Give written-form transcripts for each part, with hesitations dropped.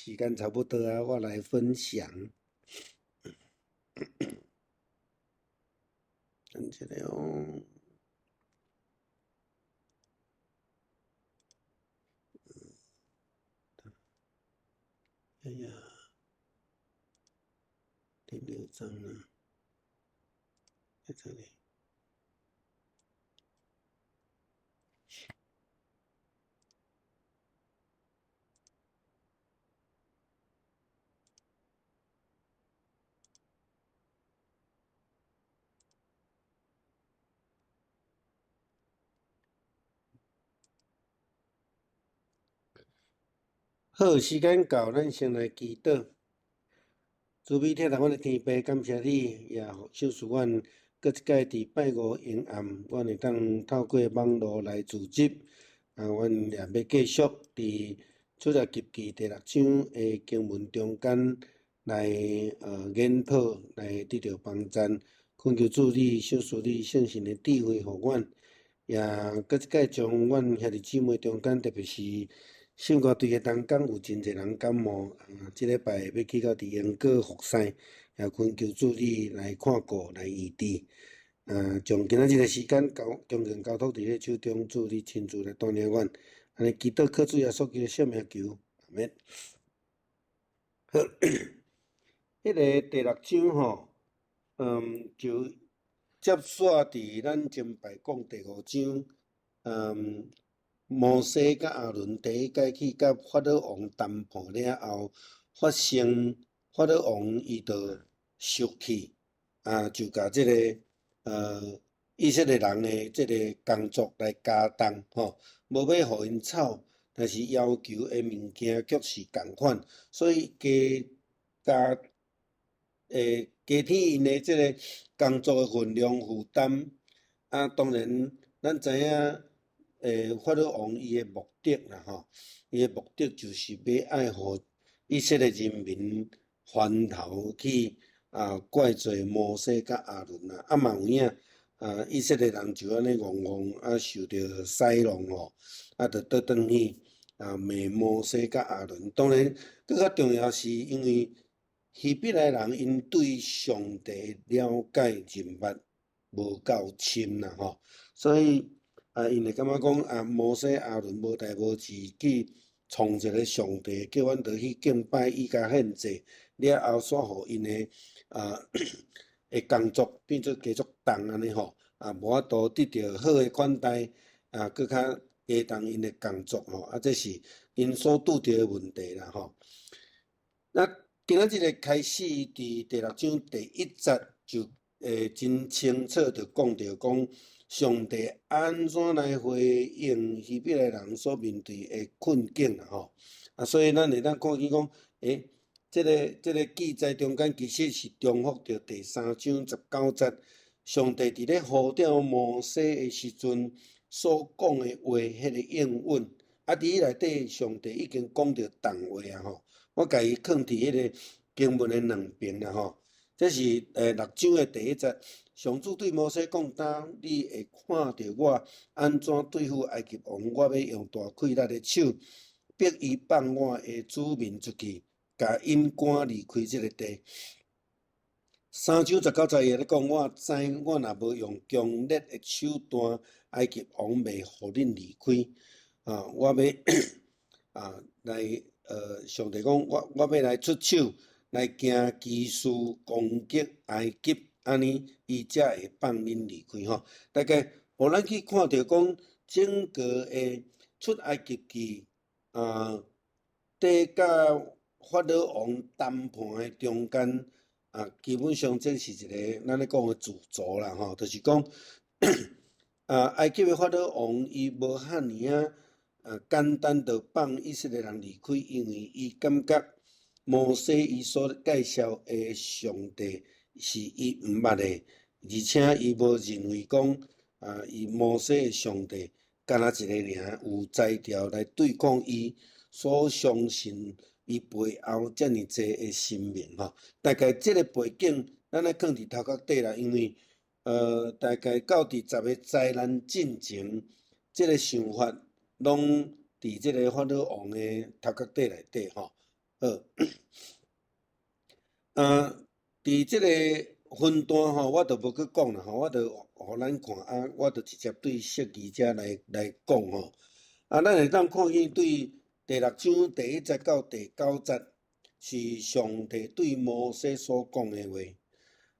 時間差不多啊，我來分享。等一下哦。哎呀，第六章啊，在這裡。好，時間到，咱先來祈禱。慈悲疼惜阮的天父，感謝你，也賞賜阮閣一擺佇拜五昏暗，阮會當透過網路來組織。啊，阮也欲繼續佇出埃及記第六章的經文中間來研討，來得著幫贊。懇求主你賞賜你聖神的智慧予阮，也閣一擺將阮兄弟姊妹中間，特別是聖歌隊的同工有真濟人感冒，啊，這禮拜欲去到佇英國服侍，也懇求主你來看顧，來醫治。啊，將今仔日的時間交，恭敬交託佇你手中，主你親自來帶領阮。按呢祈禱靠主耶穌基督聖名求，阿們。好，彼个第六章吼，就接續佇咱前擺講第五章，摩西佮亞倫第一擺去佮法老王談判了後，發生法老王伊就生氣，啊，就共這个以色列人的這个工作來加重，吼，無欲予𪜶走，但是要求的物件卻是仝款，所以加加加添𪜶的這个工作的分量負擔。啊，當然，咱知影。法老王伊的目的啦吼，伊的目的就是欲愛予以色列人民翻頭去啊怪罪摩西佮亞倫啊，啊嘛有影啊，以色列人就按呢戇戇啊受著使弄吼，啊就倒轉去啊罵摩西佮亞倫。當然，閣較重要是因為希伯來人𪜶對上帝了解認捌無夠深啦吼，所以。啊，𪜶會感覺講啊，摩西、亞倫無代無誌去創一个上帝，叫阮著去敬拜伊共獻祭，了後煞予𪜶的啊的工作變做加足重按呢吼，啊無法度得著好的款待，啊，閣較加重𪜶的工作吼，啊，這是𪜶所拄著的問題啦吼。那今仔日的開始，佇第六章第一節就會真清楚就講著講。上帝按怎來回應希伯來人所面對的困境啦吼？啊，所以咱會當看見講，欸，這个記載中間其實是重複著第三章十九節，上帝佇咧呼召摩西的時陣所講的話，彼个應允。啊，佇彼內底，上帝已經講著重話啊吼！我共伊囥佇彼个經文的兩邊啦吼。這是六章的第一節，上主對摩西講：當你會看著我按怎對付埃及王，我欲用大氣力的手，逼伊放我的子民出去，共𪜶趕離開這个地。三章十九節伊咧講：我知我若無用強力的手段，埃及王袂予恁離開。啊，我欲啊來上帝講，我欲來出手。來行奇事攻擊埃及，按呢伊才會放恁離開吼。大概，予咱去看著講整個的出埃及記啊，佇佮法老王談判的中間啊，基本上這是一个咱咧講的主軸啦吼，就是講啊，埃及的法老王伊無遐爾仔啊簡單就放以色列人離開，因為伊感覺。摩西伊所介紹的上帝是伊毋捌的，而且伊無認為講啊，伊摩西的上帝干焦一个爾有才調來對抗伊所相信伊背後遮爾濟的神明吼。大概這个背景，咱愛囥佇頭殼底啦，因為大概到佇十个災難進前，這个想法攏佇這个法老王的頭殼底內底吼。好，啊，佇這个分段吼，我就無閣講啦吼，我就予咱看啊，我就直接對釋義遮來來講吼。啊，咱會當看見對第六章第一節到第九節，是上帝對摩西所講的話。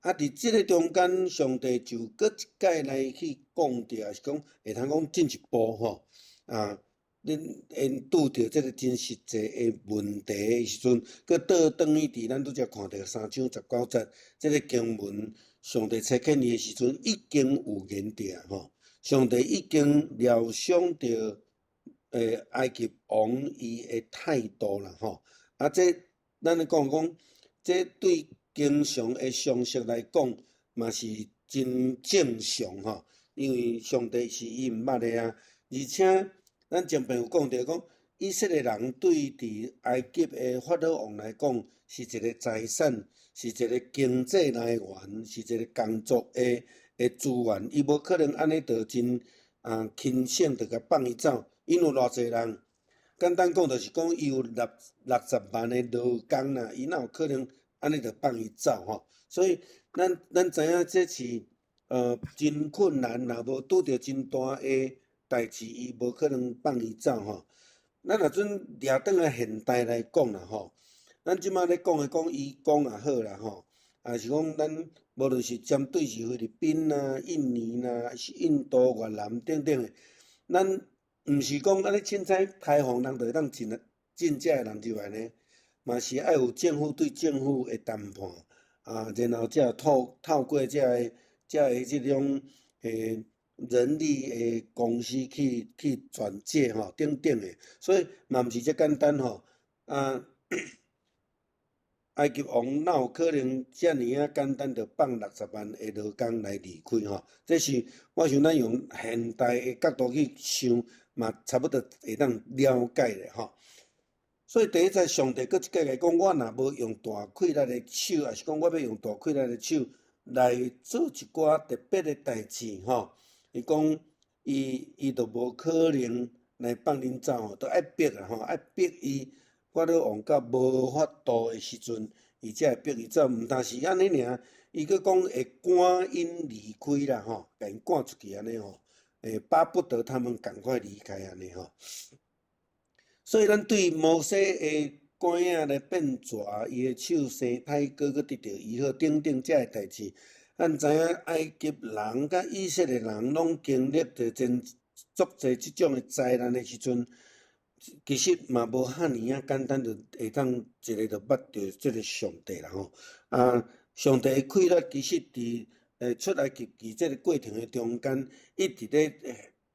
啊，佇這个中間，上帝就閣一擺來去講著，抑是講會通講進一步吼，啊，恁𪜶拄著這个真實際的問題的時陣，閣倒轉去佇咱拄才看著三章十九節，這个經文，上帝差遣伊的時陣已經預言著吼，上帝已經料想著埃及王伊的態度啦吼，啊，這咱咧講講，這對經常的常識來講，嘛是真正常吼，因為上帝是伊毋捌的啊，而且咱前邊有講著講，以色列人對佇埃及的法老王來講，是一个財產，是一个經濟來源，是一个工作的的資源，伊無可能按呢就真啊輕省就共放伊走，𪜶有偌濟人？簡單講就是講，伊有六六十萬的勞工啦，伊哪有可能按呢就放伊走吼？所以咱咱知影這是真困難，若無拄著真大的代誌，伊無可能放伊走吼。咱若準掠轉來現代來講啦吼，咱這馬咧講的講移工也好啦吼，抑是講咱無論是針對是菲律賓啦、印尼啦，抑是印度、越南等等的，咱毋是講按呢凊彩開放人就會當進進遮的人入來呢，嘛是愛有政府對政府的談判啊，然後才透透過遮个遮个這種人力的公司去去轉介吼等等的，所以嘛毋是遮簡單吼啊。埃及王哪有可能遮爾仔簡單就放六十萬的勞工來離開吼？這是我想咱用現代的角度去想，嘛差不多會當了解咧吼。所以第一節上帝閣一擺來講，我若無用大氣力的手，抑是講我欲用大氣力的手來做一寡特別的代誌吼，伊講伊伊就無可能來放恁走吼，都愛逼啦吼，愛逼伊法老王到無法度的時陣，伊才會逼伊走。毋但是按呢爾，伊閣講會趕𪜶離開啦吼，共𪜶趕出去按呢吼，會巴不得他們趕快離開按呢吼。所以咱對摩西的拐仔來變蛇，伊的手生苔閣閣得著醫好等等遮个代誌，咱知影埃及人佮以色列人攏經歷著真足濟這種的災難的時陣，其實嘛無遐爾仔簡單，就會當一个就捌著這个上帝啦吼。啊，上帝的氣力其實佇出埃及記這个過程的中間，一直咧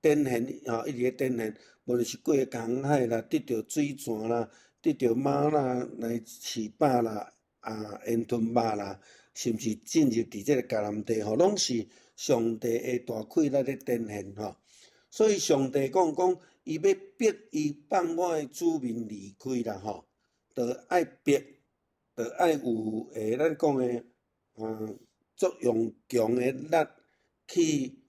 展現吼，一直咧展現，無論是過紅海啦，得著水泉啦，得著嗎哪來飼飽啦，啊，煙吞肉啦，甚至進入佇這个迦南地吼，攏是上帝的大氣力咧展現吼。所以上帝講講，伊欲逼伊放我的子民離開啦吼，就愛逼，就愛有咱講的，作用強的力去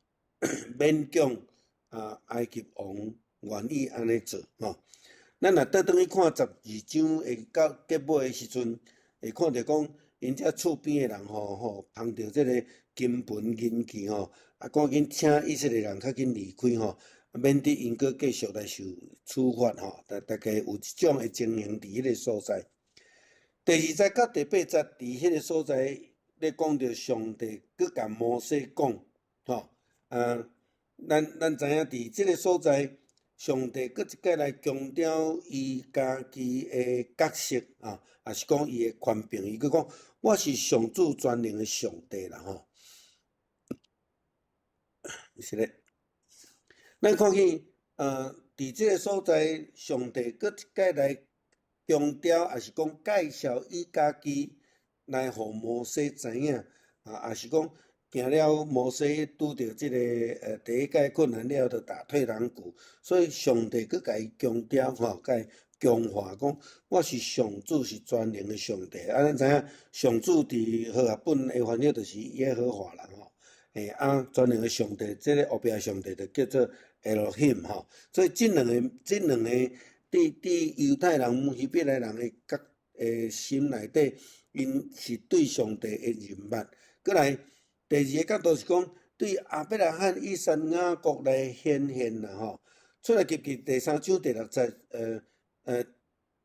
勉強啊埃及王願意按呢做吼。咱若倒轉去看十二章的到結尾的時陣，會看著講，𪜶遮厝邊的人吼吼，捧著這个金盆銀器吼，啊，趕緊請以色列人較緊離開吼，免得𪜶閣繼續來受處罰吼。大大概有這種的情形佇彼个所在。第二節到第八節，佇彼个所在咧講著上帝閣共摩西講，吼，啊，咱咱知影佇這个所在，上帝閣一擺來強調伊家己的角色啊，抑是講伊的權柄。伊閣講，我是上主全能的上帝啦吼。是咧，咱看見，佇這个所在，上帝閣一擺來強調，抑是講介紹伊家己來予摩西知影，啊，抑是講行了摩西拄著這个第一擺困難了，就打退堂鼓，所以上帝閣共伊強調吼，共伊強化講，我是上主，是全能的上帝。啊，咱知影上主佇和合本的翻譯就是耶和華啦吼。啊，全能的上帝，這个後壁的上帝就叫做 Elohim 吼。所以這兩个、這兩个佇佇猶太人、希伯來人的角的心內底，𪜶是對上帝的認捌。閣來第二个角度是講，對亞伯拉罕、以撒、雅各來顯現啦吼。出埃及記第三章第六節，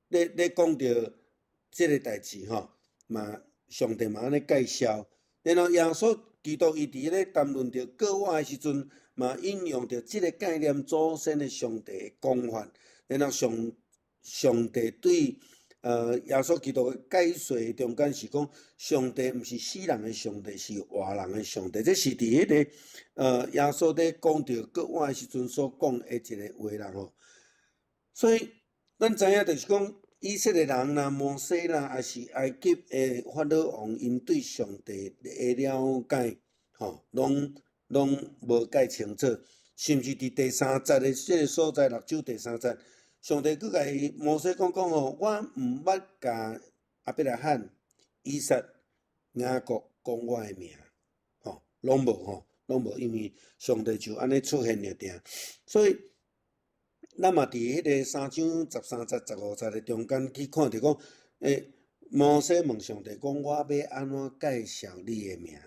咧講著這个代誌吼，嘛上帝嘛按呢介紹。然後耶穌基督伊佇咧談論著過我的時陣，嘛引用著這个概念祖先的上帝的講法。然後上帝對耶穌基督的解說中間是講，上帝毋是死人的上帝，是活人的上帝。這是佇彼个耶穌咧講著過我的時陣所講的一个話啦吼。所以咱知影就是講，以色列人啦、摩西啦，抑是埃及的法老王，𪜶對上帝的了解，吼，攏無蓋清楚。甚至佇第三節的這个所在，六章第三節，上帝閣共摩西講講吼，我毋捌共亞伯拉罕、以撒、雅各講我的名，吼，攏無吼，攏無，因為上帝就按呢出現了定。所以，咱嘛佇彼个三章十三節、十五節的中間去看著講，摩西問上帝講，我欲按怎介紹你的名？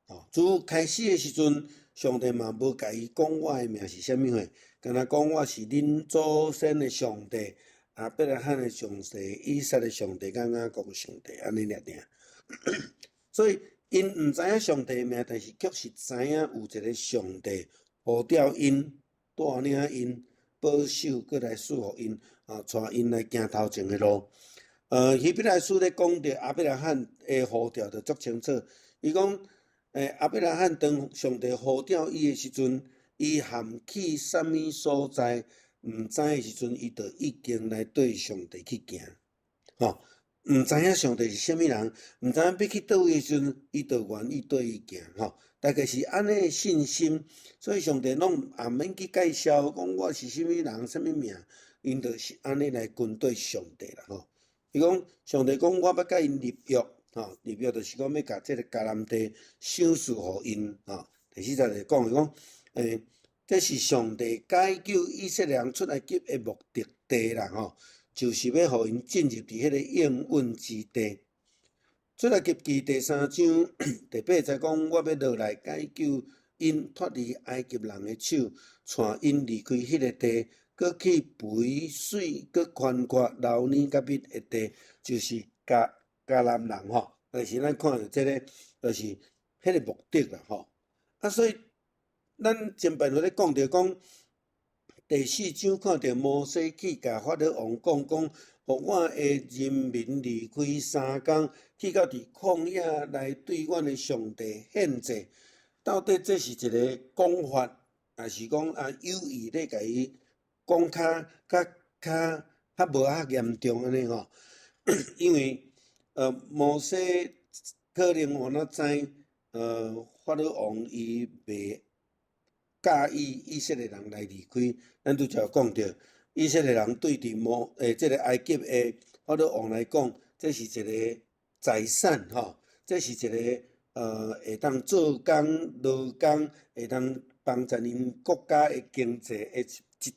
吼，自開始的時陣，上帝嘛無共伊講我的名是啥物貨，干焦講我是恁祖先的上帝，亞伯拉罕的上帝、以撒的上帝、佮雅各的上帝，按呢爾爾。所以，𪜶毋知影上帝的名，但是卻是知影有一个上帝呼召𪜶、帶領𪜶、保守，閣來賜予𪜶，啊，帶𪜶來行頭前的路。希伯來書咧講著亞伯拉罕的呼召就足清楚，伊講，亞伯拉罕當上帝呼召伊的時陣，伊含去啥物所在，毋知的時陣，伊就已經來對上帝去行，吼，毋知影上帝是啥物人，毋知影欲去佗位的時陣，伊就願意綴伊行，吼，大概是按呢的信心，所以上帝攏也免去介紹，講我是啥物人，啥物名，𪜶就是按呢來跟綴上帝啦，吼。伊講上帝講我欲佮𪜶立約。吼，立約就是講欲共這个迦南地賞賜予𪜶，吼。第四節就講伊講，這是上帝解救以色列人出埃及的目的地啦，吼，就是欲予𪜶進入佇彼个應允之地。出埃及記第三章第八節講，我欲落來解救𪜶脫離埃及人的手，帶𪜶離開彼个地，閣去肥水、閣寬闊、流奶佮蜜的地，就是迦南人吼，但是咱看著這个，就是彼个目的啦吼。啊，所以咱前擺有咧講著講，第四章看著摩西去共法老王講講，予我的人民離開三工，去到佇曠野來對阮的上帝獻祭。到底這是一个講法，抑是講啊有意咧共伊講較無遐嚴重按呢吼？因為摩西可能有哪知，法老王伊袂佮意以色列人來離開。咱拄才有講著，以色列人對佇這个埃及的法老王來講，這是一个財產吼，這是一个會當做工勞工，會當幫助𪜶國家的經濟的一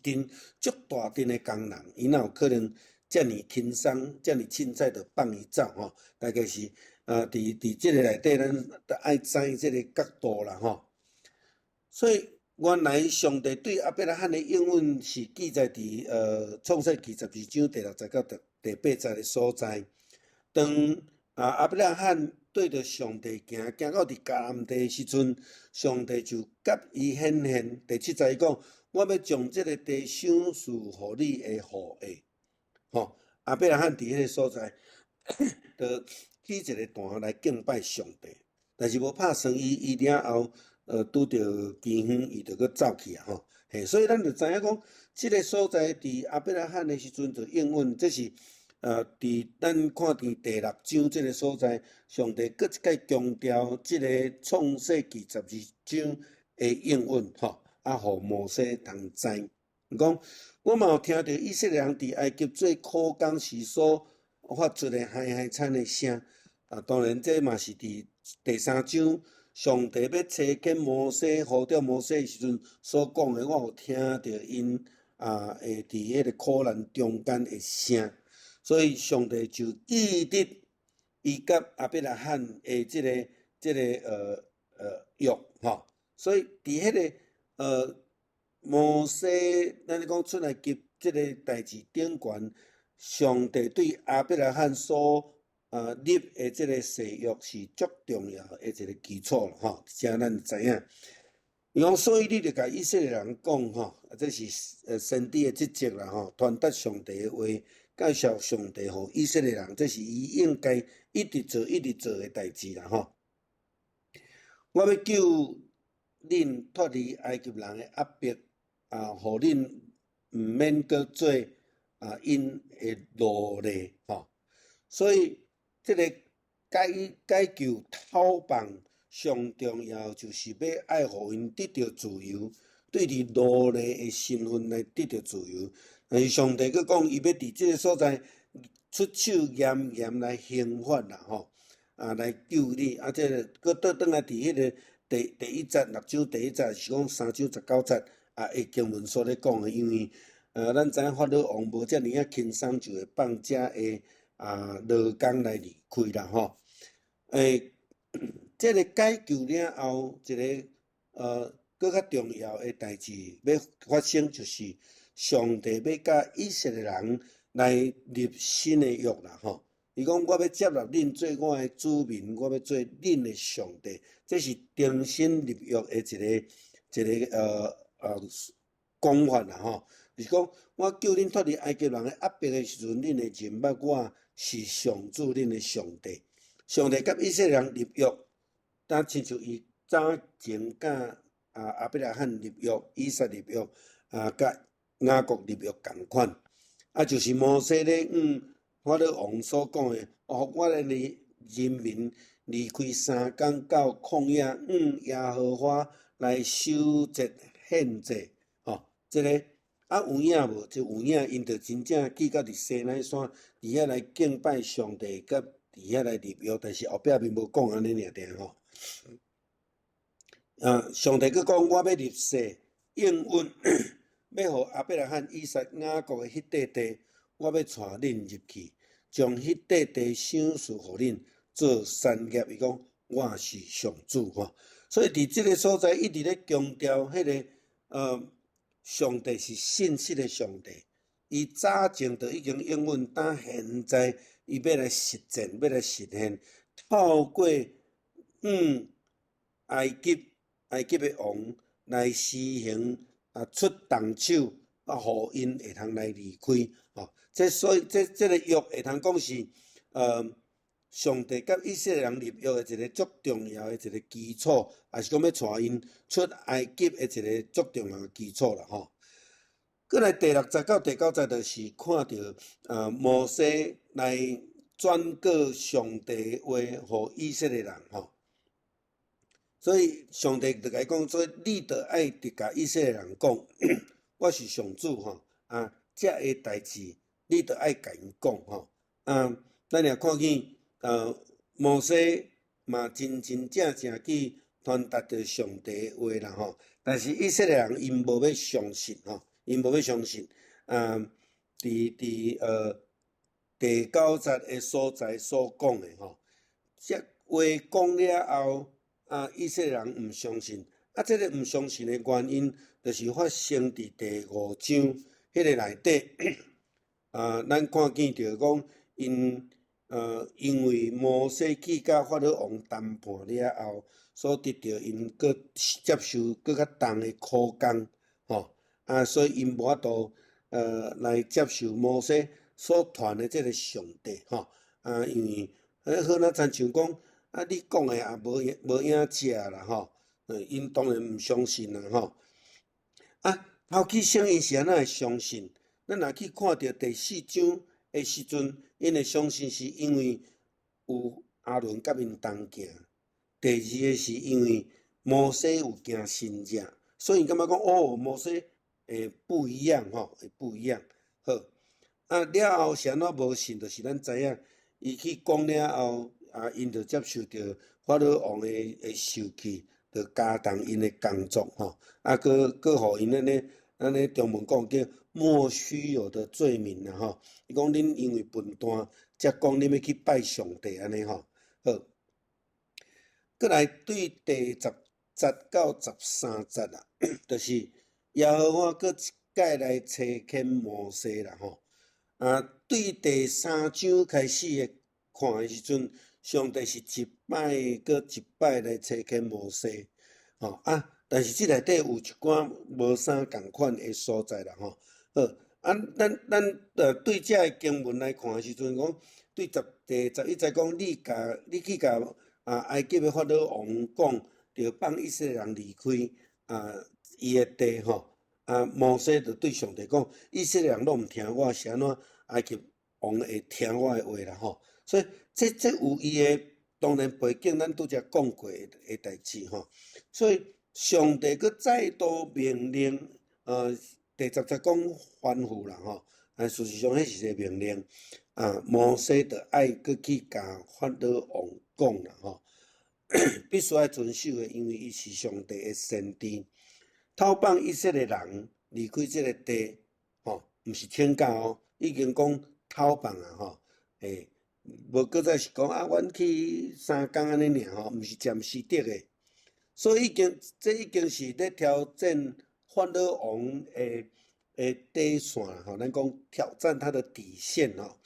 陣足大陣的工人，伊哪有可能遮爾輕鬆、遮爾凊彩就放伊走吼？大概是佇這个內底，咱著愛知這个角度啦吼。所以原來上帝對亞伯拉罕的應允是記載佇創世記十二章第六節到第八節的所在。當亞伯拉罕對著上帝行，行到佇迦南地的時陣，上帝就佮伊顯現。第七節伊講：我欲將這个地賞賜予你的後裔。吼，亞伯拉罕佇彼个所在，就起一个壇來敬拜上帝，但是無拍算伊伊了後，拄著饑荒，伊就閣走去啊吼。嘿，所以咱就知影講，這个所在佇亞伯拉罕的時陣就應允，這是佇咱看佇第六章這个所在，上帝閣一擺強調這个創世記十二章的應允吼，啊，予摩西通知。伊講，我嘛有聽著以色列人佇埃及做苦工時所發出的哀哀慘的聲。啊，當然這嘛是佇第三章上帝欲差遣摩西呼召摩西的時陣所講的，我有聽著𪜶啊會佇彼个苦難中間的聲。所以上帝就記得伊佮亞伯拉罕的這個約吼。所以佇彼個摩西，咱咧講出埃及這個代誌頂懸，上帝對亞伯拉罕所立的這個誓約是足重要的一個基礎吼，這咱知影。伊講，所以你著共以色列人講吼，這是先知的職責啦吼，傳達上帝的話，介紹上帝予以色列人，這是伊應該一直做、一直做的代誌啦吼。我欲救恁脫離埃及人的壓迫，啊，予恁毋免閣做𪜶的奴隸吼。所以，這個解救逃放上重要，就是欲愛予𪜶得著自由，對佇奴隸的身份來得著自由。但是上帝閣講，伊欲佇這個所在出手嚴嚴來刑罰啦吼，啊來救你。啊，這個閣倒轉來佇彼個第一節六章第一節是講三章十九節啊，的經文所咧講的，因為咱知影法老王無遮爾仔輕鬆就會放遮的勞工來離開啦吼。這個解救了後，一個閣較重要的代誌欲發生，就是上帝欲佮以色列人來立新的約啦吼。伊講我欲接納恁做我的子民，我欲做恁的上帝。這是重新立約的一個講法啦吼。就是講我救恁脫離埃及人的壓迫的時陣，恁會認捌我是上主恁的上帝。上帝佮以色列人立約，但親像伊早前佮亞伯拉罕立約、以撒立約、佮雅各立約仝款。啊，就是摩西咧，法老王所講的，予我的人民離開三工到曠野，向耶和華來守節獻祭，吼，這個啊有影無？就有影，𪜶就真正去到佇西奈山，佇遐來敬拜上帝，佮佇遐來立約，但是後壁面無講按呢爾爾吼。啊，上帝閣講，我欲立誓應允，欲予亞伯拉罕、以撒、雅各的彼塊地，我欲帶恁入去，將彼塊地賞賜予恁做產業。伊講我是上主吼，所以佇這個所在一直咧強調彼個上帝是信實的上帝，伊早前就已經應允，但現在伊欲來實踐，欲來實現，透過埃及的王來施行出重手啊，予𪜶會通來離開吼。這所以這個約會通講是上帝佮以色列人立約的一個足重要的一個基礎，也是講欲帶𪜶出埃及的一個足重要的基礎啦吼。過來第六節到第九節，就是看著摩西來轉告上帝話予以色列人吼。所以上帝就共伊講，所以你著愛直共以色列人講，我是上主吼啊，這个代誌你著愛共𪜶講吼啊。咱也看見摩西嘛真真正正去傳達著上帝的話啦吼，但是以色列人𪜶無欲相信吼，𪜶無欲相信啊。佇第九節的所在所講的吼，這話講了後，啊，以色列人毋相信，啊，這個毋相信的原因，就是發生佇第五章彼個內底，啊，咱看見著講，𪜶因為摩西去佮法老王談判了後，所得著𪜶閣接受閣較重的苦工，吼，啊，所以𪜶無法度來接受摩西所傳的這個上帝，吼，啊，因為好若親像講，啊，你講的也無影食啦，吼，𪜶當然毋相信啦，吼。啊，頭起先𪜶是按怎會相信？咱若去看著第四章的時陣，𪜶會相信是因為有亞倫佮𪜶同行。第二个是因為摩西有行神跡，所以感覺講哦，摩西會不一樣吼，會不一樣。好，啊了後是按怎無信？就是咱知影，伊去講了後，啊，𪜶就接受著法老王的受氣，就加重𪜶的工作吼，啊，閣予𪜶按呢咱咧中文講叫莫須有的罪名啦吼。伊講恁因為笨蛋，才講恁欲去拜上帝按呢吼。好，閣來對第十節到十三節啊，就是耶和華閣一擺來差遣摩西啦吼。啊，對第三章開始的看的時陣，上帝是一擺閣一擺來差遣摩西，吼啊！但是這內底有一寡無啥仝款的所在啦吼。好，啊，咱對這个經文來看的時陣，講對十第十一節講，你共你去共啊埃及的法老王講，著放以色列人離開啊伊的地吼。啊，摩西就對上帝講，以色列人攏毋聽我，是按怎埃及王會聽我的話啦吼？所以這有伊的當然背景，咱拄才講過的代誌吼。所以上帝閣再度命令，第十節講吩咐啦吼，但事實上彼是一個命令，啊，摩西就愛閣去共法老王講啦吼，必須愛遵守的，因為伊是上帝的先知。透放以色列人離開這个地，吼，毋是請假哦，已經講透放啊吼，欸，無閣再是講啊，阮去三工按呢爾吼，毋是暫時得的，所以已經這已經是咧挑戰法老王的底線啦吼，咱講挑戰他的底線吼。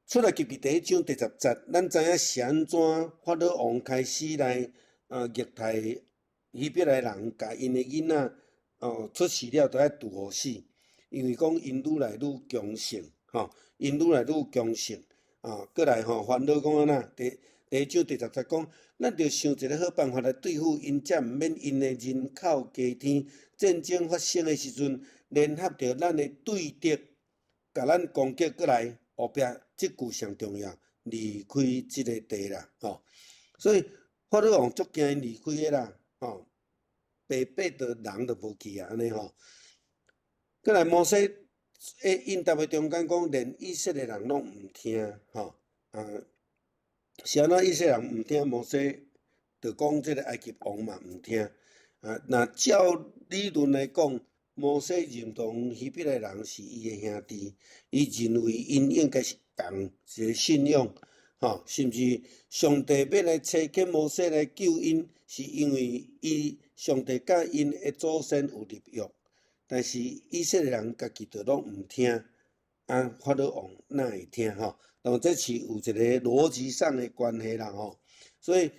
出埃及記第一章第十節，咱知影是按怎法老王開始來虐待希伯來人，共𪜶的囡仔哦出世了都愛毒予死，因為講𪜶愈來愈強盛，吼，𪜶愈來愈強盛，啊，閣來吼，法老講按怎？第第一章第十節講，咱著想一个好辦法來對付𪜶，才毋免𪜶的人口加添。戰爭發生的時陣，聯合著咱的對敵，共咱攻擊過來，後壁這句上重要，離開這个地啦，吼。所以法老王足驚𪜶離開的啦，吼，白白著人就無去啊，按呢吼。閣來摩西的應答的中間講，連以色列人攏毋聽，吼，啊，是按怎以色列人毋聽摩西，就講這个埃及王嘛毋聽。啊，若照理論來講，摩西認同希伯來人是伊的兄弟，伊認為𪜶應該是仝一个信仰，吼，甚至上帝欲來差遣摩西來救𪜶，是因為伊上帝佮𪜶的祖先有立約，但是以色列人家己就攏毋聽，啊，法老王哪會聽吼？當然這是有一个邏輯上的關係啦吼，所以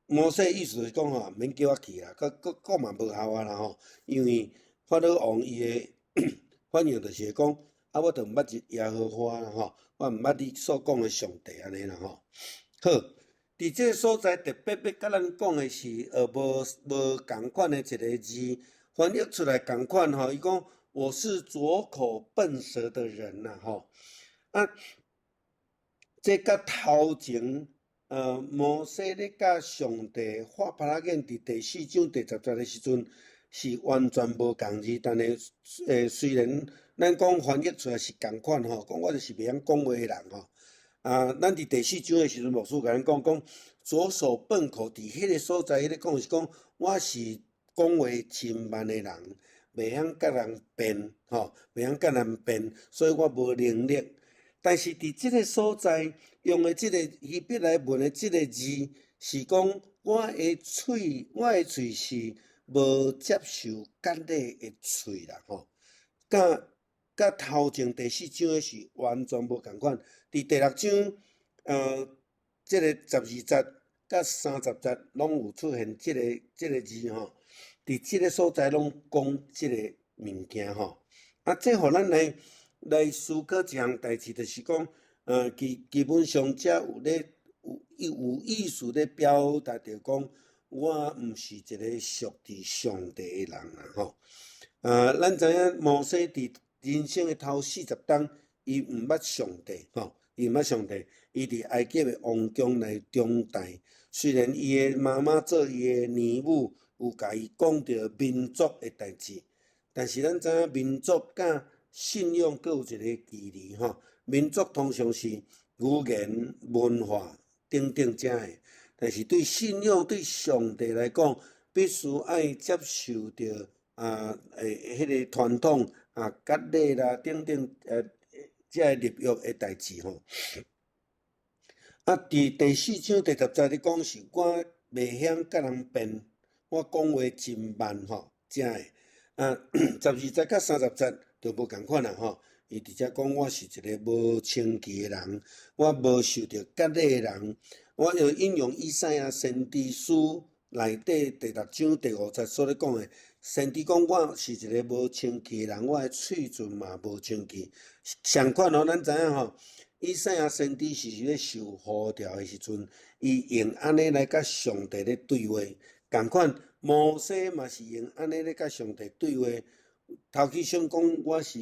摩西意思就是講吼，免叫我去啦，閣閣講嘛無效啊啦吼，因為法老王伊的反應就是講，啊，我就毋捌耶和華啦吼，我毋捌你所講的上帝按呢啦吼。好，佇這个所在特別欲共咱講的是，無無仝款的一个字，翻譯出來仝款吼，伊講我是拙口笨舌的人啦吼，啊，這佮頭前。摩西咧佮上帝發拍仔眼，佇第四章第十節的時陣，是完全無仝字。但是，雖然咱講翻譯出來是仝款吼，講我就是袂曉講話的人吼。啊，咱佇第四章的時陣，牧師共咱講講拙手笨口，佇彼个所在，彼个講是講我是講話真慢的人，袂曉佮人辯吼，袂曉佮人辯，所以我無能力。但是佇這个所在用的這个希伯來文的這个字，是講我的喙，我的喙是無接受割禮的喙啦吼。佮佮頭前第四章的是完全無仝款。佇第六章，這个十二節佮三十節攏有出現這个這个字吼。佇這个所在攏講這个物件吼。啊，這予咱來來思考一項代誌，就是講，基基本上這有咧有有意思咧表達著講，我毋是一个屬佇上帝的人啦吼。咱知影摩西佇人生的頭四十冬，伊毋捌上帝吼，伊毋捌上帝，伊佇埃及的王宮來長大。雖然伊的媽媽做伊的乳母，有共伊講著民族的代誌，但是咱知影民族佮信仰閣有一个距離吼，民族通常是語言、文化等等遮个，但是對信仰、對上帝來講，必須愛接受著啊，彼个傳統啊，割禮啦等等，這个立約的代誌吼。啊，佇第四章第十節咧講是我袂曉佮人辯，我講話真慢吼，遮的。啊，12節佮30節就無仝款啦吼。伊直接講我是一个無清氣的人，我無受著割禮的人。我要引用以賽亞先知書內底第六章第五節所咧講的，先知講我是一个無清氣的人，我的喙唇嘛無清氣。相款吼，咱知影吼，以賽亞先知是咧受呼召的時陣，伊用按呢來佮上帝咧對話。仝款，摩西嘛是用按呢咧佮上帝對話。頭起先講我是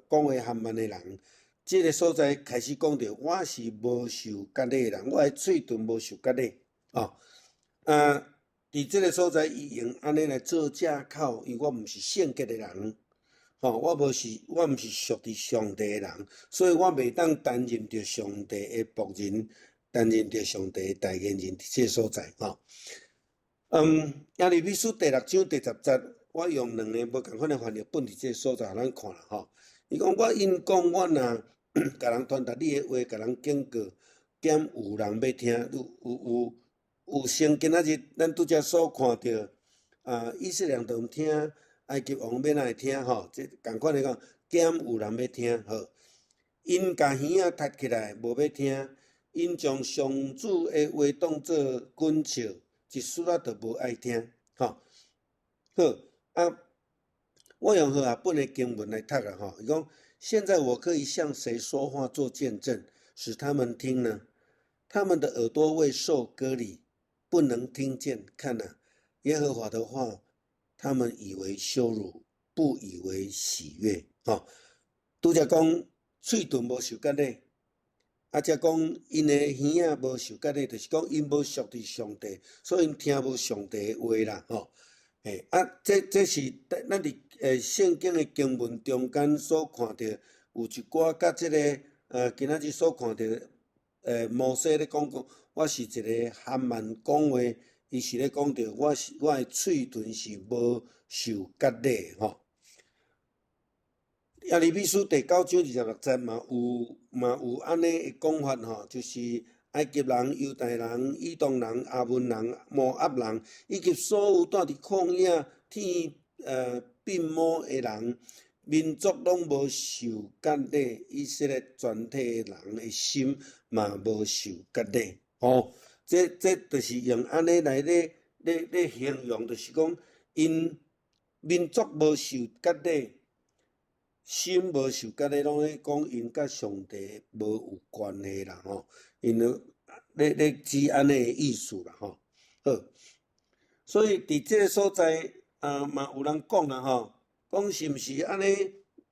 講話含慢的人，這个所在開始講著我是無受割禮的人，我的喙唇無受割禮。哦，啊，佇這个所在，伊用按呢來做藉口，因為我毋是聖潔的人，吼，我毋是屬佇上帝的人，所以我袂當擔任著上帝的僕人，擔任著上帝的代言人佇這个所在，吼。耶利米書第六章第十節，我用兩個無仝款的翻譯本佇這个所在，予咱看啦，吼。伊講我因講我若共人傳達你的話，共人警告，敢有人欲聽？有先今仔日咱拄才所看著，啊，以色列人都毋聽，埃及王欲哪會聽？吼，這仝款的講，敢有人欲聽？好，𪜶共耳仔窒起來，無欲聽，𪜶將上主的話當做滾笑，一絲仔都無愛聽，吼。好，啊，我用和合本的經文來讀啦，吼，伊講：現在我可以向誰說話做見證，使他們聽呢？他們的耳朵未受割禮，不能聽見。看哪，耶和華的話，他們以為羞辱，不以為喜悅。吼，拄才講喙唇無受割禮，啊，才講𪜶的耳仔無受割禮，就是講𪜶無屬佇上帝，所以𪜶聽無上帝的話啦，吼。嘿，啊，這是咱佇聖經的經文中間所看著有一寡佮這个今仔日所看著摩西咧講講，我是一个含慢講話，伊是咧講著我的喙唇是無受割禮吼。耶利米書第九章26節嘛有按呢的講法吼，就是埃及人、猶大人、以東人、亞捫人、摩押人，以及所有住佇曠野、天牝毛的人，民族攏無受割禮，以色列全體的人的心嘛無受割禮。吼，這就是用按呢來咧形容，就是講𪜶民族無受割禮，心無受割禮，攏咧講𪜶佮上帝無有關係啦吼。𪜶咧指按呢的意思啦吼。好，所以佇這个所在，啊嘛有人講啦吼，講是毋是按呢，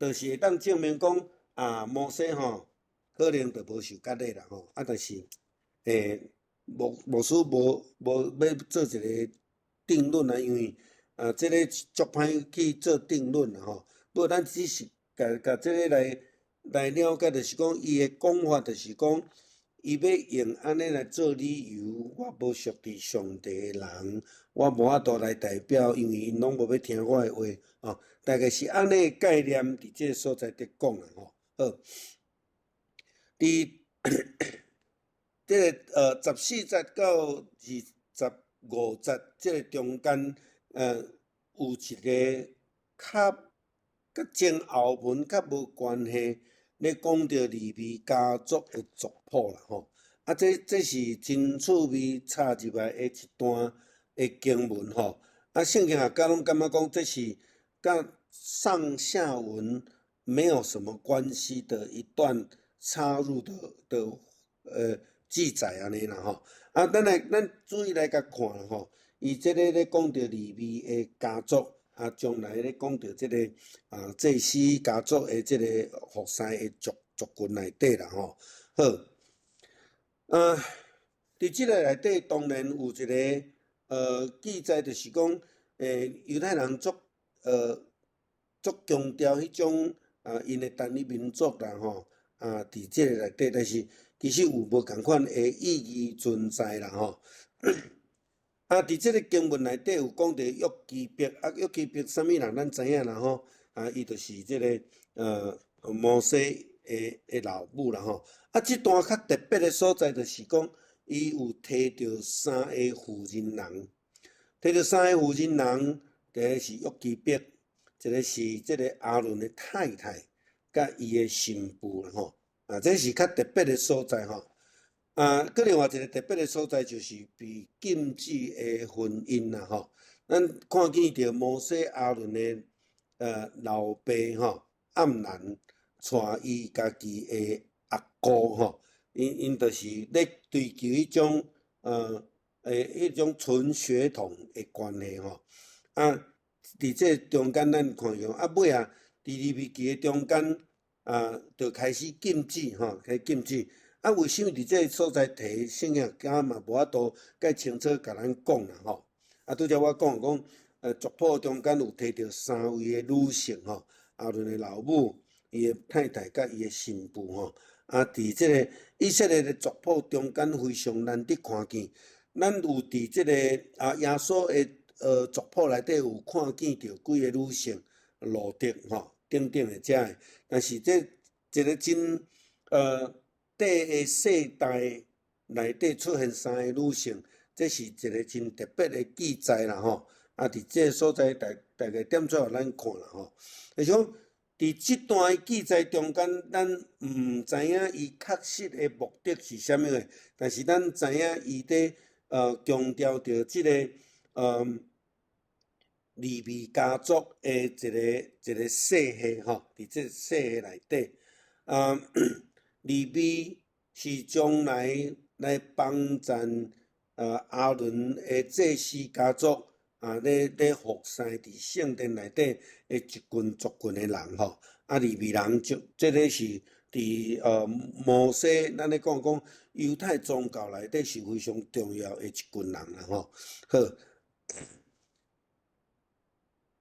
就是會當證明講啊，摩西吼可能就無受割禮啦吼。啊，但是牧師無欲做一个定論啊，因為啊，這个足歹去做定論啦吼。不過咱只是共這个來了解，就是講伊的講法，就是講伊欲用按呢來做理由，我無屬佇上帝的人，我無法度來代表，因為𪜶攏無欲聽我的話，哦，大概是按呢的概念佇這个所在佇講啦吼。好，佇這个14節到25節這个中間，有一个佮前後文較無關係，咧講著利未家族的族譜啦吼。啊，這是真趣味插入來的一段的經文吼。啊，聖經學家攏感覺講這是佮上下文沒有什麼關係的一段插入的記載按呢啦吼。啊，咱注意來共看啦吼。伊這个咧講著利未的家族，啊，將來咧講著這个啊祭司家族的這个服侍的族群內底啦吼。好，啊，佇這个內底當然有一个記載，就是講，猶太人足強調彼種啊，𪜶的單一民族啦吼，啊，佇這個內底，但是其實有無仝款的意義存在啦吼。啊，佇這个經文內底有講著約基別，啊，約基別啥物人，咱知影啦吼。啊，伊就是這个摩西的老母啦吼。啊，這段較特別的所在就是講，伊有提著三个婦人人，提著三个婦人人，一个是約基別，一个是這个亞倫的太太，佮伊的新婦啦吼。啊，這是較特別的所在吼。啊，閣另外一個特別的所在就是被禁止的婚姻啦吼。咱看見著摩西亞倫的老爸吼，暗蘭帶伊家己的阿姑吼，𪜶就是咧追求彼種純血統的關係吼。啊，佇這中間咱看著，啊尾仔佇利未記的中間啊，就開始禁止吼，開始禁止。啊，為啥物佇這个所在提聖經家嘛無法度蓋清楚共咱講啦吼。啊，拄才我講講，族譜中間有提著三位的女性吼，亞倫的老母、伊的太太佮伊的新婦吼。啊，佇這个以色列的族譜中間非常難得看見，咱有佇這个耶穌的族譜內底有看見著幾个女性，路得吼等等的遮个，但是這一个真短的世代內底出現三个女性，這是一个真特別的記載啦吼。啊，佇這个所在大概點出來予咱看啦吼。就是講，佇這段的記載中間，咱毋知影伊確實的目的是啥物貨，但是咱知影伊佇強調著這个利未家族的一個世系吼，佇這个世系內底，啊，利未是將來來幫贊亞倫的祭司家族啊，咧服侍佇聖殿內底的一群族群的人吼。啊，利未人就這个是佇摩西，咱咧講講猶太宗教內底是非常重要的一群人啦吼。好，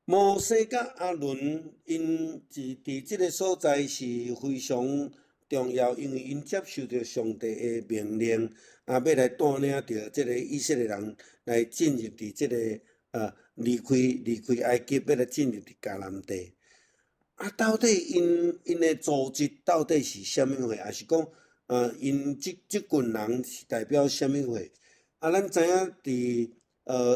摩西佮亞倫𪜶佇這个所在是非常重要，因為𪜶接受著上帝的命令，啊，欲來帶領著這个以色列人來進入佇這个離開埃及，欲來進入佇迦南地。啊，到底𪜶的組織到底是啥物貨？抑是講，𪜶這群人是代表啥物貨？啊，咱知影佇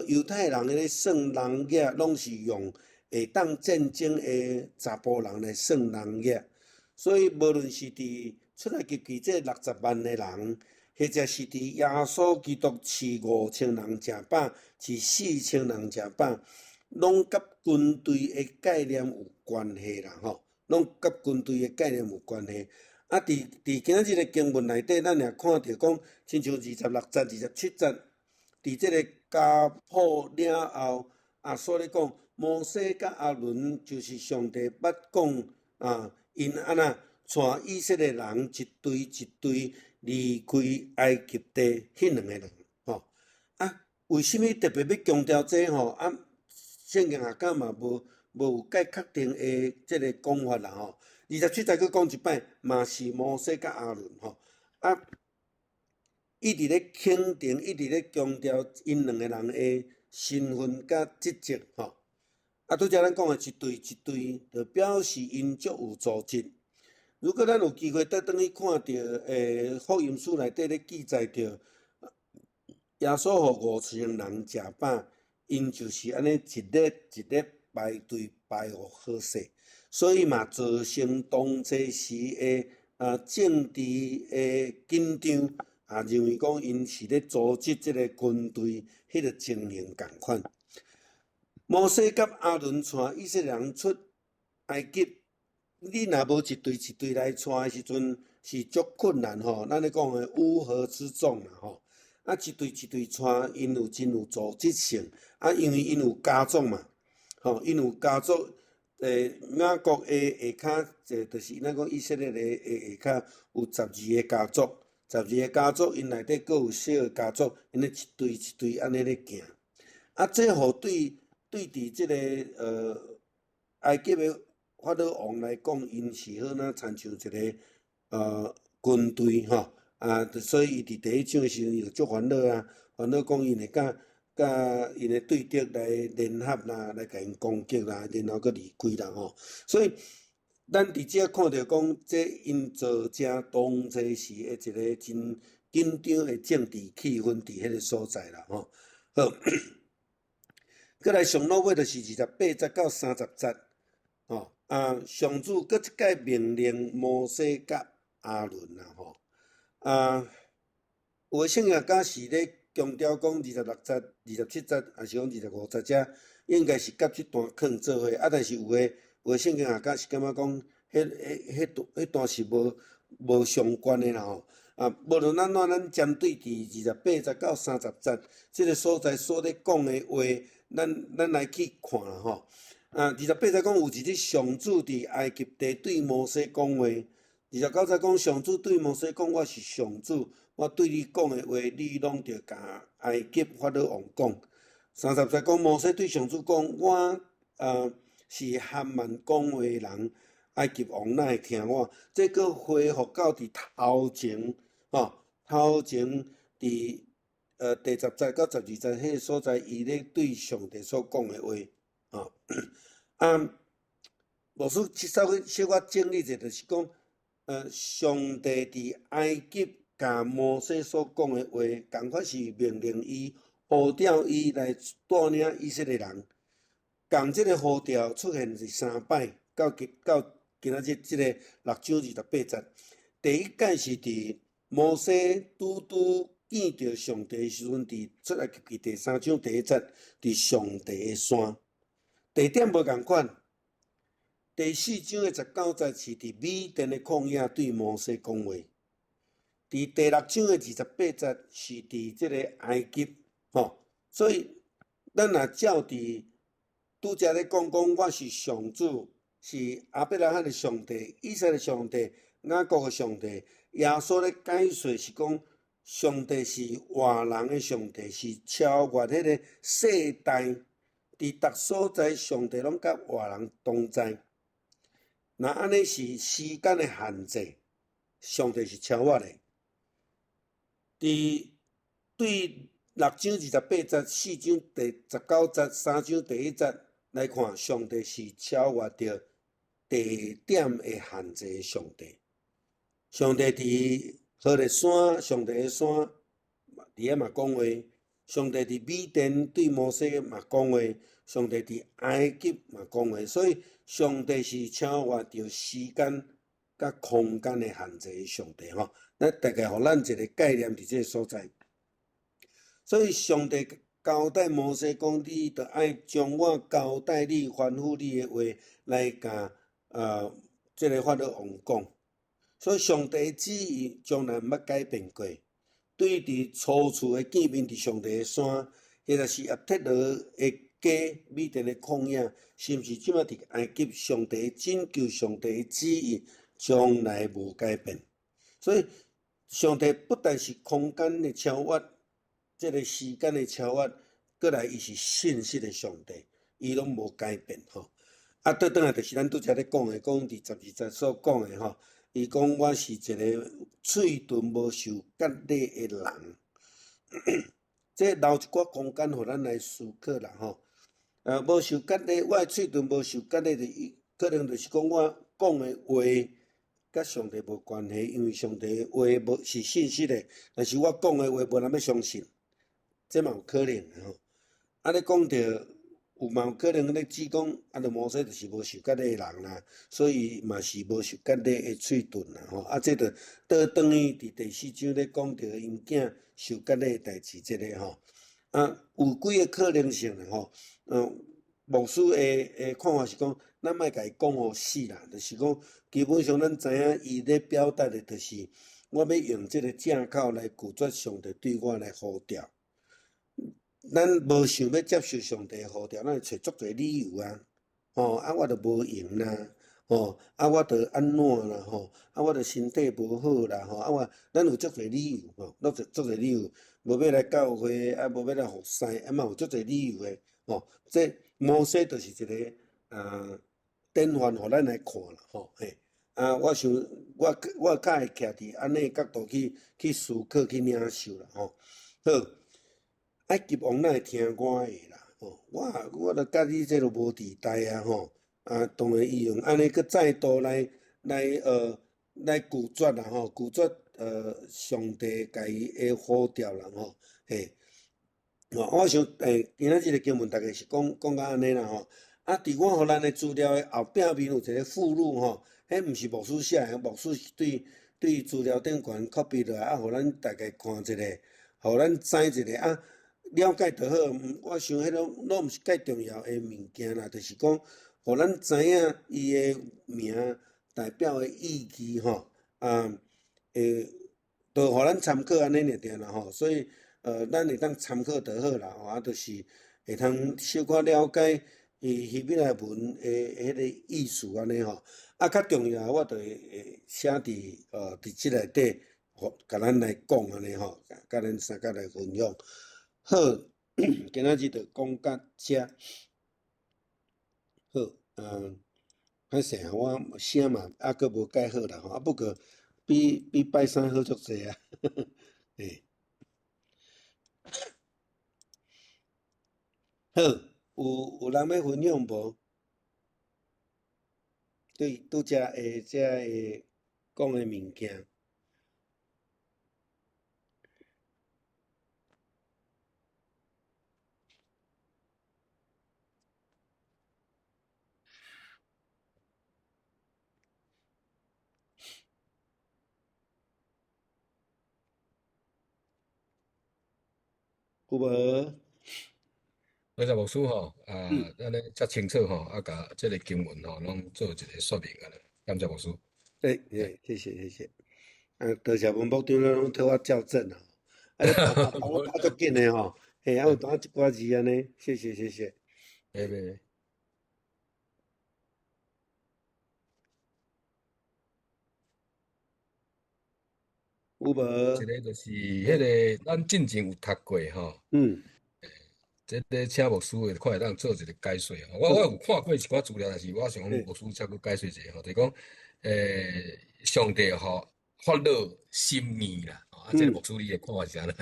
猶太人咧算人額，攏是用會當戰爭的查埔人來算人額，所以無論是佇出埃及記這60萬个人，或者是佇耶穌基督飼5000人食飽，飼4000人食飽，攏佮軍隊的概念有關係啦吼，攏佮軍隊的概念有關係。啊，佇今仔日的經文內底，咱也看著講，親像26節、27節，佇這个家譜了後，啊，所咧講，摩西佮亞倫就是上帝捌講啊，𪜶按怎帶以色列人一隊一隊離開埃及地，彼兩个人吼。啊，為啥物特別欲強調這吼？啊，聖經學家嘛無有蓋確定的這个講法啦吼。27節閣講一擺，嘛是摩西佮亞倫吼。啊，一直咧肯定，一直咧強調𪜶兩個人的身份佮職責吼。啊，拄才咱講的一隊一隊，就表示𪜶足有組織。如果咱有機會倒轉去看著，福音書內底咧記載著，耶穌予5000人食飽，𪜶就是按呢一列一列排隊排予好勢，所以嘛造成當初時的政治的緊張，啊認為講𪜶是咧組織這个軍隊，彼个情形仝款。摩西佮亞倫帶以色列人出埃及，你若無一隊一隊來帶的時陣，是足困難吼。咱咧講的烏合之眾啦吼，啊一隊一隊帶，𪜶有真有組織性，啊因為𪜶有家族嘛，吼，𪜶有家族，雅各的下跤，就是咱講以色列的下跤有12個家族，12個家族𪜶內底閣有小个家族，𪜶咧一隊一隊按呢咧行，啊，這予對佇這个埃及的法老王來講，𪜶是好若親像一个軍隊吼，啊，所以伊佇第一章的時陣，伊就足煩惱啊，煩惱講𪜶會佮佮𪜶的對敵來聯合啦，來共𪜶攻擊啦，然後閣離開啦吼。所以咱佇遮看著講，這𪜶造成當初時的一个真緊張的政治氣氛佇彼个所在啦吼。好，閣來上落尾就是28節到30節，吼啊，上主閣一擺命令摩西佮亞倫啦吼，啊，有的聖經家是咧強調講26節、27節，抑是講25節遮，應該是佮這段囥做伙，啊，但是有的聖經學家是感覺講，彼段是無相關的啦吼。啊，無論按怎，咱針對佇28節到30節這个所在所咧講的話，咱來去看啦吼。啊，28節講有一日上主佇埃及地對摩西講話。29節講上主對摩西講：我是上主，我對你講的話，你攏著共埃及法老王講。30節講摩西對上主講：我是含慢講話人，埃及王哪會聽我？這閣恢復到佇頭前，吼，頭前佇第10節到12節彼个所在，伊咧對上帝所講的話，吼。啊，牧師稍微小可整理者，就是講，上帝佇埃及共摩西所講的話，仝款是命令伊呼召伊來帶領以色列人。仝這个呼召出現是三擺，到今仔日這个六章二十八節。第一擺是佇摩西拄拄見著上帝的時陣，佇出埃及記第三章第一節，佇上帝的山。地點無仝款。第四章的19節是佇米甸的曠野對摩西講話。佇第六章的二十八節是佇這个埃及，吼。所以咱若照佇拄才咧講講，我是上主，是亞伯拉罕的上帝、以撒的上帝、雅各的上帝。耶穌咧解說是講，上帝是活人的上帝，是超越彼个世代，佇逐所在，上帝攏佮活人同在。若按呢是時間的限制，上帝是超越的。佇對六章二十八節、四章第19節、三章第一節來看，上帝是超越著地點的限制的上帝。上帝佇何烈山，上帝的山，佇遐嘛講話；上帝佇米甸對摩西嘛講話；上帝佇埃及嘛講話。所以，上帝是超越著時間佮空間的限制的上帝吼。咱大概予咱一个概念佇這个所在。所以，上帝交代摩西講：你著愛將我交代你、吩咐你的話來共這个法老王講。所以，上帝旨意從來毋捌改變過。對佇初次的見面佇上帝的山，或者是葉忒羅的家、米甸的曠野，甚至這擺佇埃及，上帝拯救、上帝旨意從來無改變。所以，上帝不但是空間的超越，這个時間的超越，閣來伊是信實的上帝，伊攏無改變吼。啊，倒轉來就是咱拄才咧講的，講佇12節所講的吼。伊講我是一个喙唇無受割禮的人，這留一寡空間予咱來思考啦吼。無受割禮，我的喙唇無受割禮，就可能就是講我講的話佮上帝無關係，因為上帝的話無是信實的，但是我講的話無人欲相信，這嘛有可能的吼。啊，咧講著有嘛有可能咧指講，啊，著摩西就是無受割禮的人啦，所以嘛是無受割禮的喙唇啦吼。啊，這著倒轉去佇第四章咧講著𪜶囝受割禮的代誌，這个吼。啊，有幾个可能性啦吼。牧師的看法是講，咱莫共伊講予死啦，就是講基本上咱知影伊咧表達的，就是我欲用這个藉口來拒絕上帝對我來呼召。咱無想欲接受上帝呼召，咱會揣足濟理由啊！吼，啊，我著無閒啦，吼，啊，我著按怎啦，吼，啊，我著身體無好啦，吼，啊，我咱有足濟理由，吼，攏足濟理由，無欲來教會，啊，無欲來服侍，啊嘛有足濟理由的，吼。這摩西就是一个典範，予咱來看啦，吼，嘿，啊，我想我較會徛佇按呢角度去思考去領受啦，吼，好。埃及王哪會聽我的啦？吼，我著佮你這都無佇代啊吼！啊，當然伊用按呢閣再度來拒絕啦吼，拒絕上帝共伊的呼召啦吼，嘿。我想今仔這个經文大概是講講到按呢啦吼。啊，佇我予咱的資料的後壁面有一个附錄吼，彼毋是牧師寫的，牧師是對資料頂懸 copy 落來，啊，予咱大家看一下，予咱知一下啊，了解就好。我想彼攏攏毋是介重要的物件啦，就是講，予咱知影伊的名代表的意義吼，啊，就予咱參考按呢爾爾啦吼，所以咱會當參考就好啦，吼，啊，就是會通小可了解伊希伯來文的彼个意思按呢吼。啊，較重要的我就會寫佇這內底，予共咱來講按呢吼，共咱三角來分享。好，今仔日就講到遮。好，歹勢啊，我聲嘛猶閣無改好啦吼，啊不過比拜三好足濟啊，嘿。好，有人欲分享無？對，拄才的這个講的物件。有無？多謝牧師吼，啊，按呢遮清楚吼，啊，共這个經文吼，攏做一个說明按呢，感謝牧師。欸欸，謝謝謝謝。啊，多謝文部長攏替我校正啊。啊，你我跑足緊的吼，嘿，啊有當一寡字按呢，謝謝謝謝。袂袂。有無？一个就是彼个，咱進前有讀過吼。這个請牧師的看會當做一个解說吼。我有看過一寡資料，但是我想講牧師再閣解說一下吼，就是講，上帝予法老心硬啦。啊，這个牧師你的看法是按怎？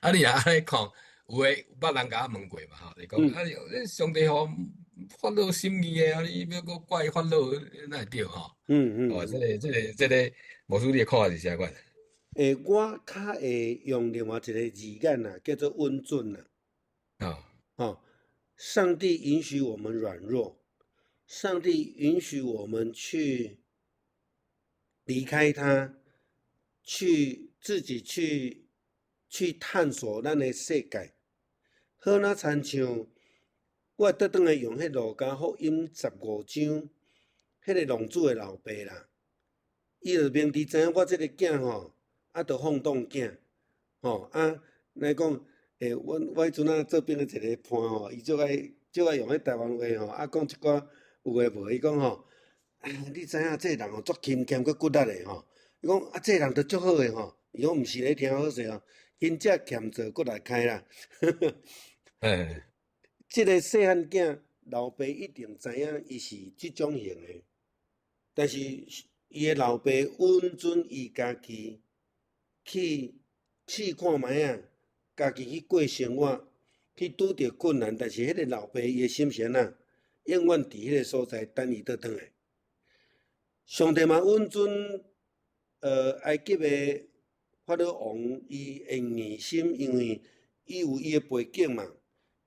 啊，你若按呢看，有的捌人共我問過嘛吼，就是講，啊，上帝予法老心硬的，啊，你欲閣怪法老，哪會對吼？哦，這个牧師你的看法是啥款？欸，我較會用另外一个字眼啦，叫做允准啦。哦，上帝允許我們軟弱，上帝允許我們去離開他，去自己去探索咱的世界。好，若親像我會倒轉來用彼路加福音15章，彼个浪子的老爸啦，伊就明知知影我這个囝吼，啊，著放蕩囝，吼啊，來講，欸，阮我彼陣仔做兵的一个伴吼，伊足愛用彼台灣話吼，啊，講一寡有的無，伊講吼，啊，你知影這个人吼足勤儉閣骨力的吼，伊講啊，這个人著足好的吼，伊講毋是咧聽好勢哦，勤食儉做骨力開啦。欸。這个細漢囝老爸一定知影伊是這種型的，但是伊的老爸允准伊家己去試看覓仔，家己去過生活，去拄著困難，但是彼个老爸伊的心是按怎？永遠佇彼个所在等伊倒轉來。上帝嘛允准，埃及的法老王伊的硬心，因為伊有伊的背景嘛。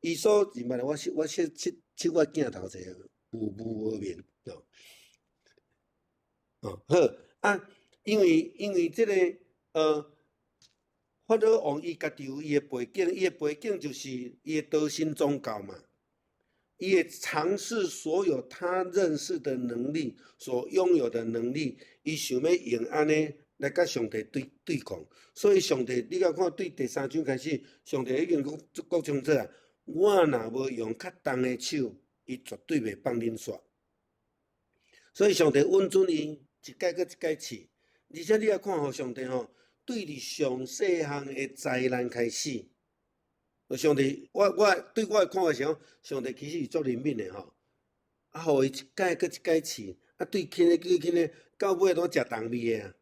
伊所認捌的，我說我鏡頭者有無面哦。哦，好啊，因為這个法老王伊家己有伊的背景，伊的背景就是伊的多神宗教嘛。伊會嘗試所有他認識的能力，所擁有的能力，伊想欲用按呢來佮上帝對抗。所以上帝，你敢看對第三章開始，上帝已經講講清楚啊。我若無用較重的手，伊絕對袂放恁煞。所以上帝允准伊一擺閣一擺試，而且你也看吼，上帝吼對佇上細漢的災難開始，上帝，我對我的看法是講，上帝其實是足憐憫的吼，啊，予伊一擺閣一擺試，啊，對起咧對起咧，到尾攏食重味的啊。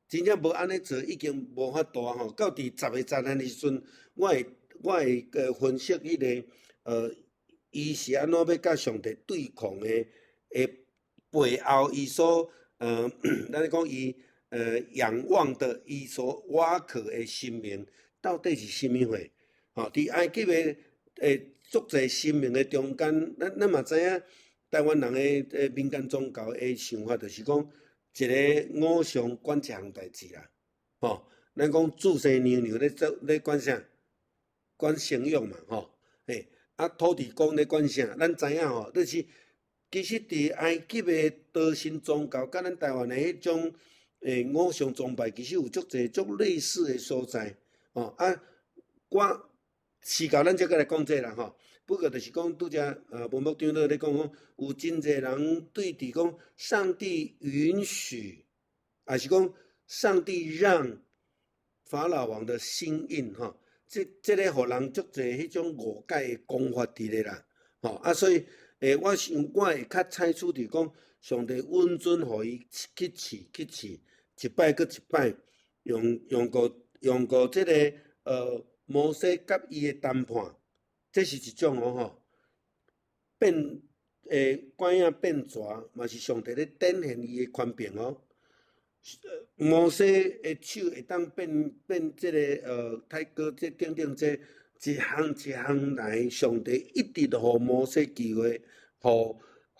真正無按呢做，已經無法度啊吼。到佇十个災難的時陣，我會。我會分析彼個伊是按怎欲佮上帝對抗的背後，伊所咱咧講伊仰望的，伊所倚靠的神明到底是啥物貨？吼，佇埃及的足濟神明的中間，咱嘛知影，台灣人的民間宗教的想法就是講，一个偶像管一項代誌啦，吼，咱講注生娘娘咧做咧管啥？管生育嘛，吼，嘿，啊土地公咧管啥？咱知影吼，就是其實佇埃及的多神宗教，佮咱台灣的彼種偶像崇拜，其實有足濟足類似的所在，吼啊，我是到咱這閣來講這啦吼。不過就是講拄才文牧長老咧講講，有真濟人對佇講上帝允許，抑是講上帝讓法老王的心硬吼，這個予人足濟彼種誤解的講法佇咧啦，吼啊所以我想我會較採取佇講上帝允准予伊去試去試，一擺閣一擺，用過這個摩西佮伊的談判。這是一種哦吼，變拐仔變蛇嘛是上帝咧展現伊的權柄哦。摩西的手會當變這個太哥這等等這一項一項來，上帝一直予摩西機會，予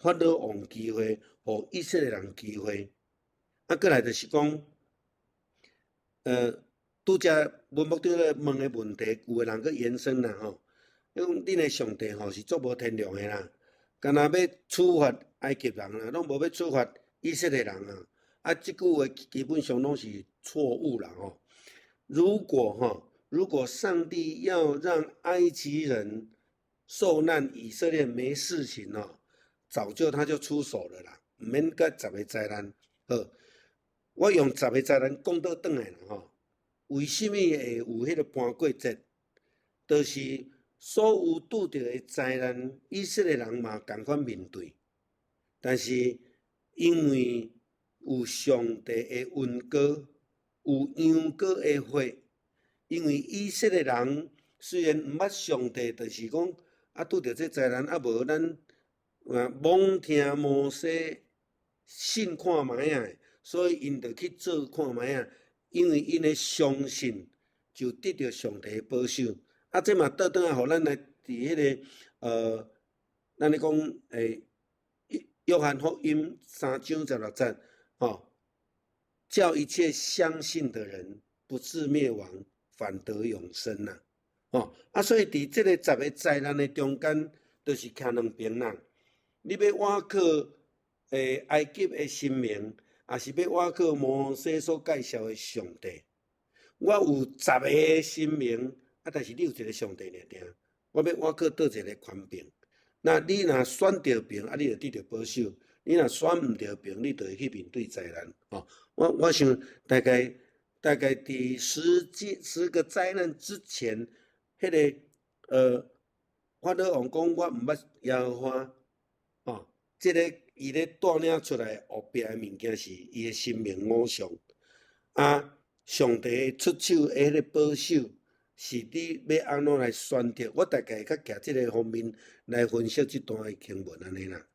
法老王機會，予以色列人機會。啊，閣來就是講，拄才文牧長咧問的問題，有的人閣延伸啦吼。伊講恁的上帝吼是足無天良的啦，敢若欲處罰埃及人啦，攏無欲處罰以色列人啊！啊，這句話基本上攏是錯誤啦吼。如果上帝要讓埃及人受難，以色列沒事情哦，早就他就出手了啦，毋免閣十个災難。好，我用十个災難講倒轉來啦吼。為啥物會有彼個盤過節？就是所有拄著的災難，以色列人嘛仝款面對，但是因為有上帝的恩膏，有羊羔的血，因為以色列人雖然毋捌上帝，就是講啊拄著這災難啊無咱啊罔聽摩西信看覓仔，所以𪜶就去做看覓仔，因為𪜶的相信就得著上帝的保守。啊，這嘛倒轉來，予咱來佇彼个咱咧講約翰福音3章16節，吼，叫一切相信的人不至滅亡，反得永生呐，吼，啊，所以佇這个十个災難的中間，就是徛兩邊啦。你欲倚靠埃及的神明，抑是欲倚靠摩西所介紹的上帝？我有十个神明。啊！但是你有一个上帝爾爾，我欲倚靠佗一个權柄。那你若選著爿，啊，你就得著保守；你若選毋著爿，你就會去面對災難。吼，我想大概佇10個災難之前，彼個法老王講我毋捌耶和華，吼，這个伊咧帶領出來後壁的物件是伊的神明偶像。啊，上帝出手的彼個保守。是你欲按怎來選擇？我大概較徛這个方面來分析這段的經文按呢啦。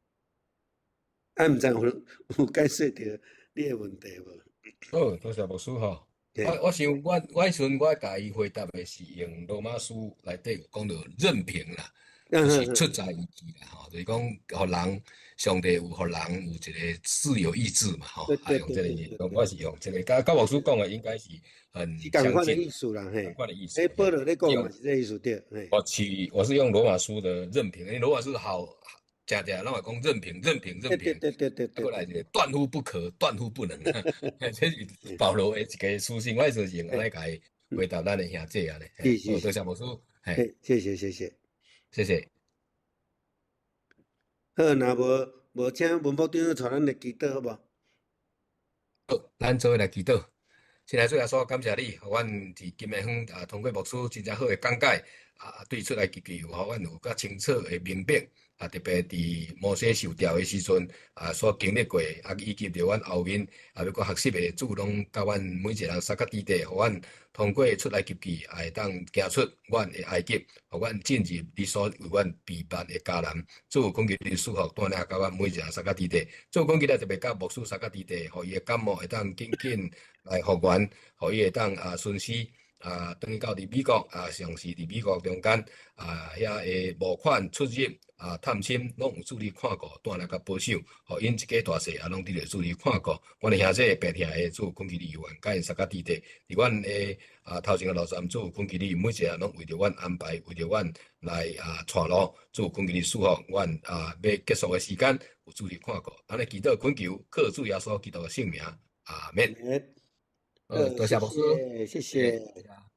啊，毋知有解釋著你的問題無？好，多謝牧師吼。我想我彼陣我共伊回答的是用羅馬書內底有講著任憑啦，就是出在意志啦，吼，就是講予人上帝有予人有一個自由意志嘛，吼，啊用這個，我是用這個，佮牧師講的應該是很相近的意思啦，嘿，仝款的意思。欸，保羅咧講嘛是這個意思對，嘿。我是用羅馬書的任憑，因為羅馬書好，誠濟攏會講任憑、任憑、任憑，過來一個斷乎不可、斷乎不能，這是保羅的一個書信，我就是用來共伊回答咱的兄弟按呢。是是。多謝牧師，嘿，謝謝謝謝，謝謝。好，若無請文牧長帶咱來祈禱好無？好，咱做伙來祈禱。親愛主耶穌，感謝你，予阮佇金馬園啊，通過牧師真正好的講解啊，對出埃及記有予阮有較清楚的明白。啊，特別佇摩西受調的時陣啊，所經歷過，啊，以及著阮後面啊，欲閣學習的，主攏佮阮每一個人相佮佇底，予阮通過出埃及記，也會當行出阮的埃及，予阮進入你所為阮備辦的迦南。主懇求你賜福，帶領佮阮每一個人相佮佇底。主懇求你特別佮牧師相佮佇底，予伊的感冒會當緊緊來復原，予伊會當啊順時啊，轉去到佇美國啊，上是佇美國中間啊，遐的募款出入啊、探親，攏有主你看顧，帶領佮保守，予𪜶一家大細也攏佇咧主你看顧。阮的兄弟伯疼的主懇求你有緣，佮𪜶相佮佇底，佇阮的啊頭前的路上，主懇求你每一個人攏為著阮安排，為著阮來啊帶路，主懇求你賜福，阮啊欲結束的時間有主你看顧。按呢祈禱懇求，靠主耶穌基督的聖名，阿門。好，多謝牧師，謝謝。